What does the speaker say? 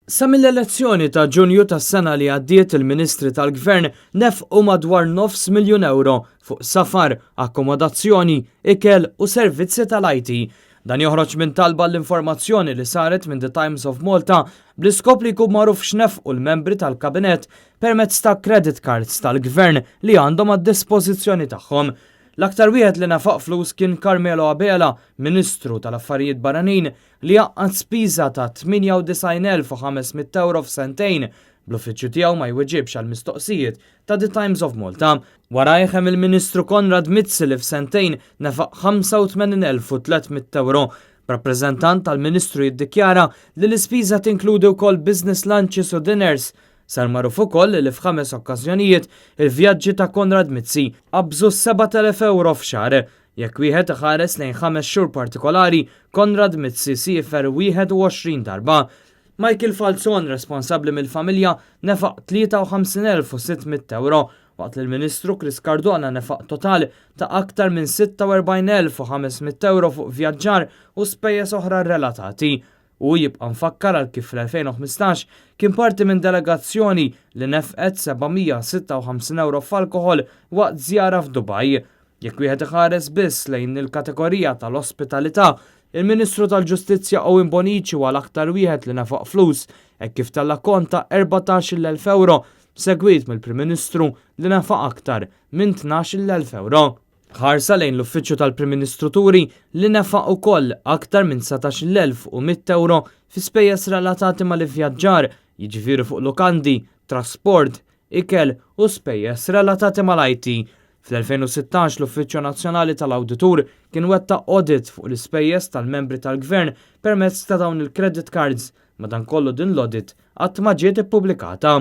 Sa mill-elezzjoni ta' Ġunju tas-sena li għaddiet il-Ministri tal-Gvern nefqu madwar nofs miljun ewro fuq safar, akkomodazzjoni, ikel u servizzi tal-IT. Dan joħroġ minn talba għall-informazzjoni li saret minn The Times of Malta bl-iskop li jkun magħruf x'nefqu l-membri tal-Kabinett permezz ta' credit cards tal-Gvern li għandhom għad-dispożizzjoni tagħhom. L-aktar wieħed li nefaq flus kien Carmelo Abela, Ministru tal-Affarijiet Barranin, li għaqqad spiża ta' 98,500 ewro f'sentejn, bl-uffiċċju tiegħu ma jweġibx għal mistoqsijiet ta' The Times of Malta. Warajh hemm il-Ministru Konrad Mizzi li f'sentejn nefaq 85,300 ewro. B'rappreżentant tal-Ministru jiddikjara li l-ispiża tinkludi wkoll business lunches u dinners. Sar magħruf ukoll li f'ħames okkażjonijiet il-vjaġġi ta' Konrad Mizzi qabżu 7,000 ewro f'xahar. Jekk wieħed iħares lejn ħames xhur partikolari, Konrad Mizzi siefer 21 darba. Michael Falzon, responsabbli mill-familja, nefaq 53,600 ewro, waqt li l-Ministru Chris Cardona nefaq total ta' aktar minn 46,500 ewro fuq vjaġġar u spejjeż oħra relatati. Hu jibqa' mfakkar għal kif fl-2015 kien parti minn delegazzjoni li nefqet 756 ewro f'alkoħol waqt żjara f'Dubaj. Jekk wieħed iħares biss lejn il-kategorija tal-ospitalità, il-Ministru tal-Ġustizzja Owen Bonnici huwa l-aktar wieħed li nefaq flus hekk kif tella' kont ta' 14,000 ewro, segwit mill-Prim Ministru li nefaq aktar minn 12,000 ewro. Ħarsa lejn l-Uffiċċju tal-Prim Ministru turi li nefaq ukoll aktar minn 19,100 ewro fi spejjeż relatati mal-ivvjaġġar, jiġifieri fuq lukandi, trasport, ikel u spejjeż relatati mal-IT. Fl-2016 l-Uffiċċju Nazzjonali tal-Awditur kien wettaq audit fuq l-ispejjeż tal-membri tal-Gvern permezz ta' dawn il-credit cards, madankollu din l-audit qatt ma ġiet ippubblikata.